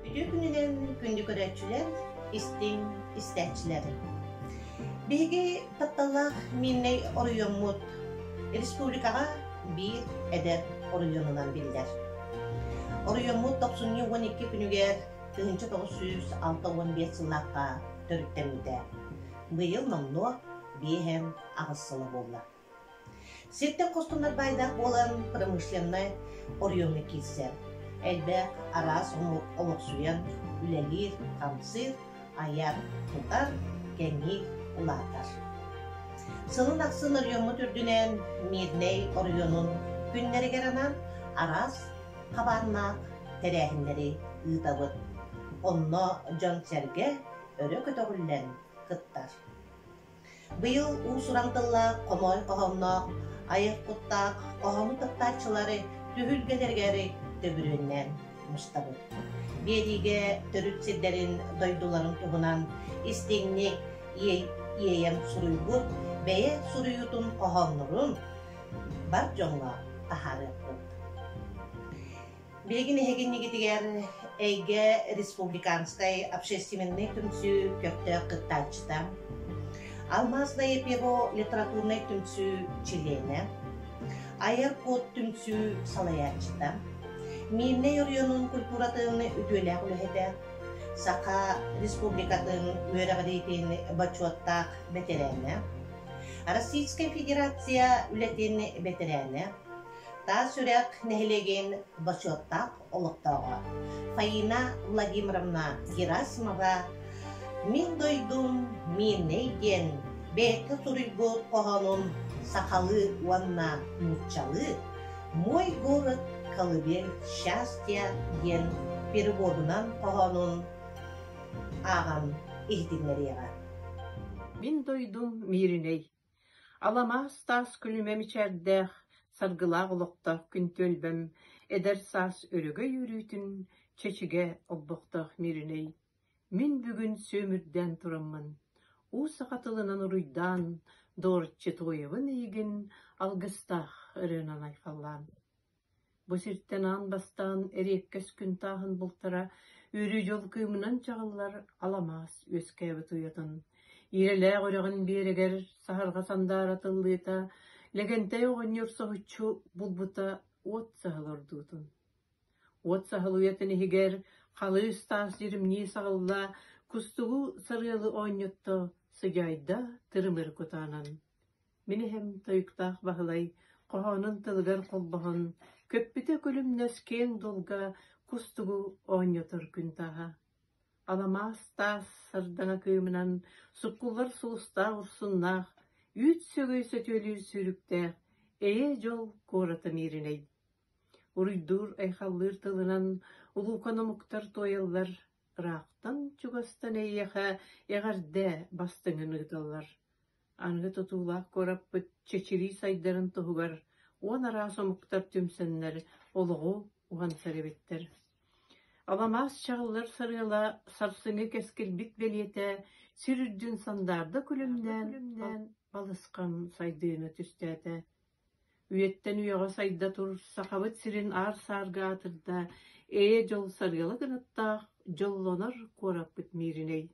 Үтүө күнүнэн күндү көрөөччүлэр, истиҥ истээччилэр. Биһиги тапталлаах Миирнэй оройуоммут республикаҕа биир эдэр оройуонунан биллэр. Оройуоммут тохсунньу 12 күнүгэр 1965 сыллаахха төрүттэммитэ. Быйыл номнуо 58 сыла буолла. Сиртэн хостонор баайдаах буолан промышленнай оройуоҥҥа киирсэр. Элбэх араас омук олохсуйан үлэлиир, хамсыыр, айар, тутар, кэҥиир, улаатар. Сылын ахсын оройуоммут үрдүнэн Мирнэй оройуонун күннэригэр анаан араас хабааннаах тэрээһиннэри ыытабыт. Онно дьон-сэргэ өрө көтөҕүллэн кыттар. Быйыл уус-уран тыллаах, хомоҕой хоһоонноох, айах куттаах хоһоону таптааччылары түһүлгэлэригэр төбүрүөннээн мустабыт. Биэриигэ төрүт сирдэрин, дойдуларын туһунан истиҥник иэйэн суруйбут бэйэ суруйуутун хоһооннорун бар дьоҥҥо таһаарыахпыт. Билигин эһигиннигитигэр Эйгэ республиканскай общественнай түмсүү көхтөөх кыттааччыта, Алмазное перо литературнай түмсүү чилиэнэ, Айар код түмсүү салайааччыта, Миирнэй оройуонун культуратын үтүөлээх үлэһитэ, Саха Республикатын үөрэҕириитин бочуоттаах бэтэрээнэ, Российскай Федерация үлэтин бэтэрээнэ, Таас Үрэх нэһилиэгин бочуоттаах олохтооҕо Фаина Владимировна Герасимова «Мин дойдум Миирнэй» диэн бэйэтэ суруйбут хоһоонун сахалыы уонна нууччалыы «Мой город колыбель счастья» диэн переводунан хоһоонун ааҕан иһитиннэриэҕэ. Мин дойдум Мииринэй Аламаас таас күлүмэ мичээрдээх, саргылаах олохтоох күн түөлбэм, эдэр саас өрөгөй үөрүүтүн чэчигэ олбохтоох Мииринэй. Мин бүгүн сүөмүрдээн тураммын, уу саха тылынан уруйдаан, доҕорчу туойабын эйигин алгыстаах ырыанан айхаллаан. Бу сиртэн аан бастаан эриэккэс күн тааһын бултара үөрүү-дьол кыымынан чаҕыллар аламаас үөскээбит уйатын. Иирэлээх үрэҕин биэрэгэр саһарҕа сандаара тыллыыта Лэгэнтэй оҕонньор соһуччу булбута уот саһыл ордуутун. Уот саһыл уйатын иһигэр халыыс таас дьиримнии саҕылла, кустугу сарыалы оонньотто сыдьаайда тырымыр кутаанан. Мин эһэм Тойуктаах Баһылай хоһоонун тылыгар холбоһон, көппүтэ күлүмнэс киэҥ дулга кустугу оонньотор күн тааһа. Аламаас таас сардаҥа кыымынан суккуллар сулустаах урсуннаах, үүт сөгөй сөтүөлүүр сүүрүктээх эйэ-дьол куората Мииринэй. Уруйдуур-айхаллыыр тылынан улуукан омуктар туойаллар, ыраахтан-чугастан эйиэхэ эҕэрдэ бастыҥын ыыталлар. Аныгы тутуулаах куораппыт чэчирии сайдарын туһугар уон араас омуктар түмсэннэр олоҕу уһансар эбиттэр. Аламаас чаҕыллар сарыала сарсыҥҥы кэскилбит бэлиэтэ сир үрдүн сандаарда күлүмнээн балысхан сайдыыны түстээтэ. Үйэттэн үйэҕэ сайда тур Сахабыт сирин аар-саарга аатырда эйэ-дьол сарыала кынаттаах дьоллонор куораппыт Мииринэй.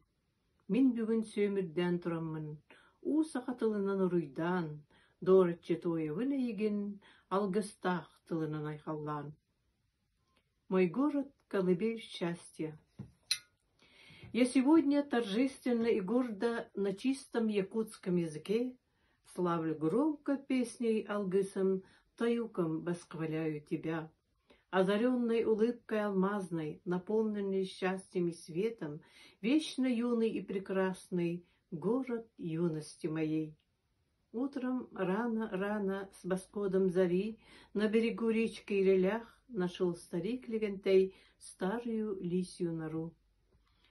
Мин бүгүн сүөмүрдээн тураммын, уу саха тылынан уруйдаан, дуораччы туойабын эйигин, алгыстаах тылынан айхаллаан. Мой город – колыбель счастья. Я сегодня торжественно и гордо на чистом якутском языке славлю громко песней алгысом, таюком восхваляю тебя. Озаренной улыбкой алмазной, наполненный счастьем и светом, вечно юный и прекрасный город юности моей. Утром рано-рано с восходом зари на берегу речки Ирелях нашел старик Легентей старую лисью нору.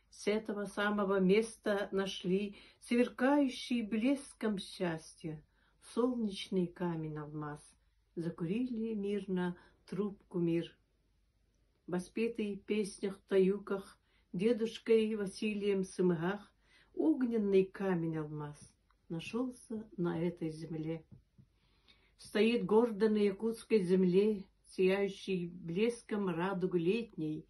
С этого самого места нашли сверкающий блеском счастья солнечный камень алмаз. Закурили мирно трубку мир. Воспетый в песнях-таюках дедушкой Василием Сымыһах огненный камень алмаз нашелся на этой земле. Стоит гордо на якутской земле, сияющий блеском радугу летней,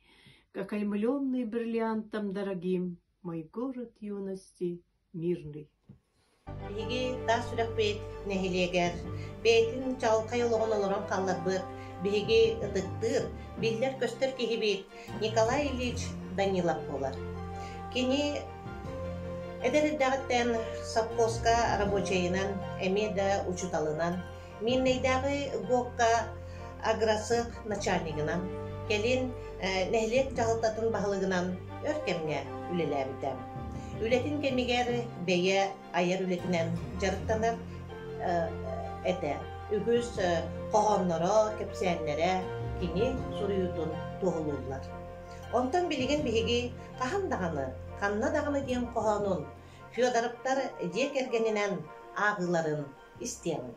как окаймленный бриллиантом дорогим, мой город юности мирный. Биһиги таас сүрэхпит нэһилиэгэр бэйэтин чаҕылхай олоҕун олорон хаалларбыт биһиги ытыктыыр, биллэр-көстөр киһибит Николай Ильич Данилов буолар. Кини эдэр эрдэҕиттэн совхозка рабочайынан, эмиэ да учууталынан, Миирнэйдээҕи ГОКка агросех начальнигынан, кэлин нэһилиэк дьаһалтатын баһылыгынан өр кэмҥэ үлэлээбитэ. Үлэтин кэмигэр бэйэ айар үлэтинэн дьарыктанар этэ. Үгүс хоһоонноро, кэпсээннэрэ кини суруйуутун туоһулууллар. Онтон билигин биһиги хаһан даҕаны, ханна даҕаны диэн хоһоонун Федоровтар дьиэ кэргэнинэн ааҕыыларын истиэҕиҥ.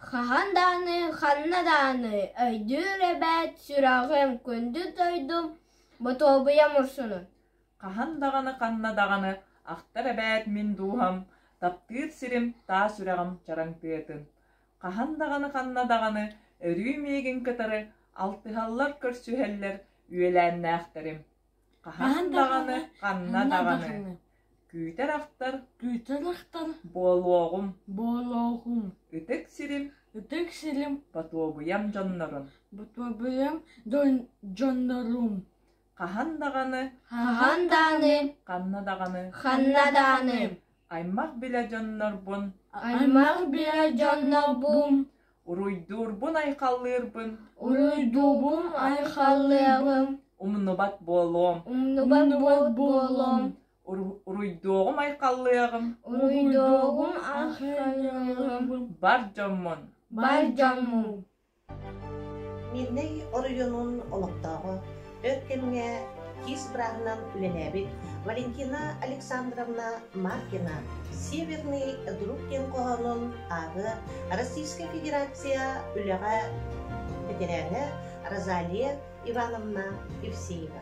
Хаһан даҕаны, ханна даҕаны өйдүүр эбээт сүрэҕим, күндү дойдум Ботуобуйа мурсунун Хаһан даҕаны, ханна даҕаны ахтар эбээт мин дууһам, таптыыр сирим таас үрэҕим чараҥ тыатын. Хаһан даҕаны, ханна даҕаны өрүү миигин кытары алтыһаллар, көрсүһэллэр үөлээннээхтэрим. Хаһан даҕаны, ханна даҕаны күүтэр ахтар Күүтэр ахтар буолуоҕум, буолуоҕум, ытык сирим, ытык сирим, Ботуобуйам дьоннорун. Ботуобуйам дьоннорум. Хаһан даҕаны, Хаһан даҕаны, ханна даҕаны, ханна даҕаны аймах билэ дьоннорбун, аймах билэ дьоннорбун, уруйдуурбун айхаллыырбын, уруйдуубун айхаллыабын, умнубат буолуом, умнубат буолуом, уруйдуоҕум айхаллыаҕым, уруйдуоҕум айхаллыаҕым, бар дьоммун, бар дьоммун. Мирнэй оройуонун олохтооҕо өр кэмҥэ киис бырааһынан үлэлээбит Валентина Александровна Маркина «Северный друг» диэн хоһоонун ааҕыа Российскай Федерация үлэҕэ бэтэрээнэ Розалия Ивановна Евсеева.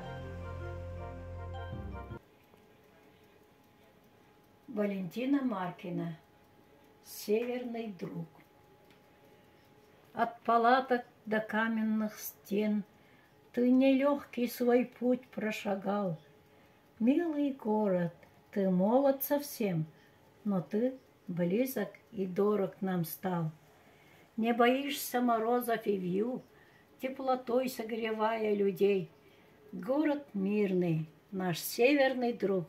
Валентина Маркина «Северный друг» От палаток до каменных стен Ты нелегкий свой путь прошагал. Милый город, ты молод совсем, Но ты близок и дорог нам стал. Не боишься морозов и вьюг, Теплотой согревая людей. Город мирный, наш северный друг,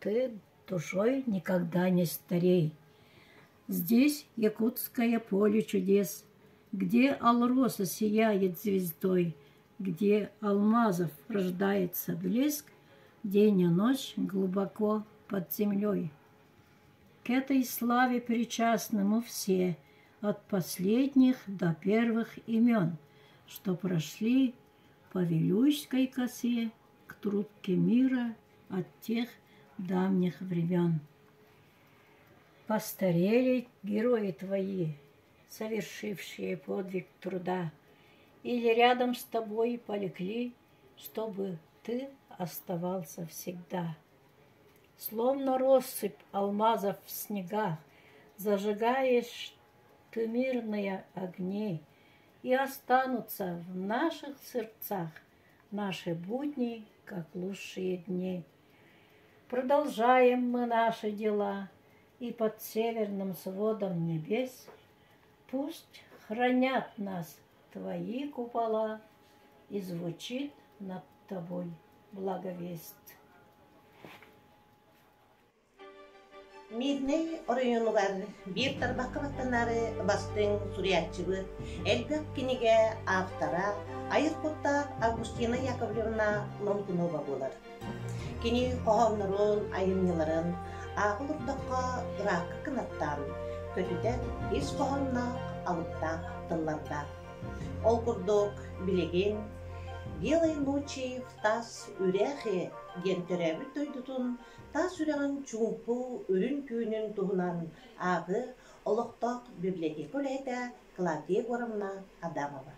Ты душой никогда не старей. Здесь якутское поле чудес, Где Алроса сияет звездой, Где алмазов рождается блеск День и ночь глубоко под землей. К этой славе причастны мы все, От последних до первых имен, Что прошли по Вилюйской косе К трубке мира от тех давних времен. Постарели герои твои, совершившие подвиг труда, Или рядом с тобой полегли, чтобы ты оставался всегда. Словно россыпь алмазов в снегах, Зажигаешь ты мирные огни, И останутся в наших сердцах Наши будни, как лучшие дни. Продолжаем мы наши дела, И под северным сводом небес Пусть хранят нас твои купола, И звучит над тобой благовест. Мирнэй оройуонугар биир тарбахха баттанаары бастыҥ суруйааччыбыт, элбэх кинигэ автора, айар куттаах Августина Яковлевна Лонкунова буолар. Кини хоһооннорун, айымньыларын Ааҕа олордоххо ыраахха кынаттаан, көтүтэр ис хоһоонноох, алыптаах тыллардаах. Ол курдук, билигин «Белой ночи в таас үрэхи» диэн төрөөбүт дойдутун таас үрэҕин чуумпу үрүҥ түүнүн туһунан ааҕыы олохтоох библиотека үлэһитэ Клавдия Егоровна Адамова.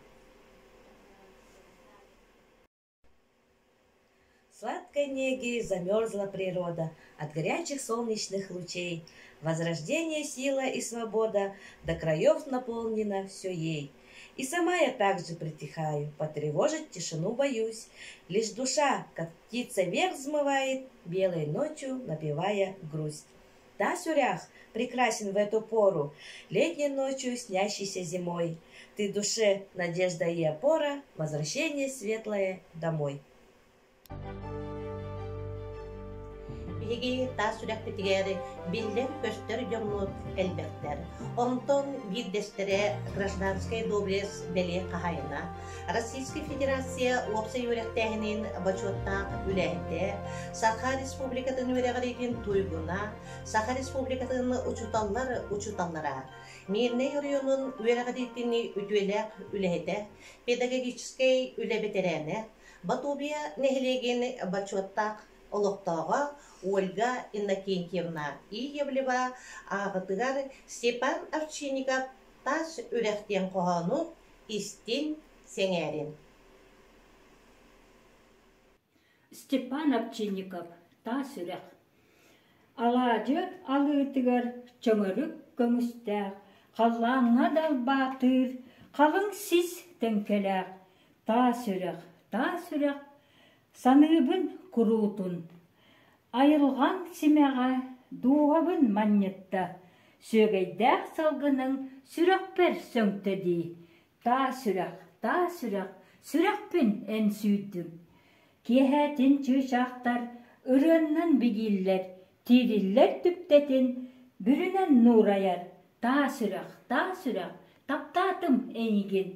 Сладкой неги замерзла природа от горячих солнечных лучей. Возрождение, сила и свобода до краев наполнено все ей. И сама я также притихаю, потревожить тишину боюсь. Лишь душа, как птица вверх взмывает, белой ночью напевая грусть. Таас үрэх прекрасен в эту пору, летней ночью, снящейся зимой. Ты душе надежда и опора, возвращение светлое домой. Биһиги таас үрэхпитигэр биллэр-көстөр дьоммут элбэхтэр. Онтон биирдэстэрэ гражданскай доблесть бэлиэ хаһаайына, Российскай Федерация уопсай үөрэхтээһинин бочуоттаах үлэһитэ, Саха Республикатын үөрэҕириитин туйгуна, Саха Республикатын учууталлар учууталлара, Мирнэй оройуонун үөрэҕириитин үтүөлээх үлэһитэ, педагогическай үлэ бэтэрээнэ, Батубия нэһилиэгин бочуоттаах олохтооҕо Ольга Иннокентьевна Иевлева ааҕытыгар Степан Овчинников Таас үрэх диэн хоһоону истин, сэҥээрин. Степан Овчинников Таас үрэх Алаадьы алыытыгар чөҥөрүк көмүстээх, халлааҥҥа далбаатыыр халыҥ сис тэҥкэлээх таас үрэх, таас үрэх саныыбын куруутун. Айылҕаҥ симэҕэ дууһабын манньытта, сүөгэйдээх салгыныҥ сүрэхпэр сөҥтө дии. Таас үрэх, таас үрэх, сүрэхпин эн сүүрдүҥ. Киэһээтин чыычаахтар ырыаннан бигииллэр, тиириллэр түптэтин бүрүнэн нуурайар. Таас үрэх, таас үрэх, таптаатым эйигин.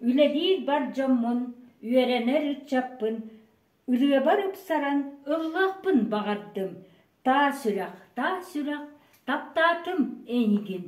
Үлэлиир бар дьоммун, үөрэнэр ыччаппын Ырыабар ыпсаран ыллыахпын баҕардым, Таас үрэх, таас үрэх, таптаатым эйигин.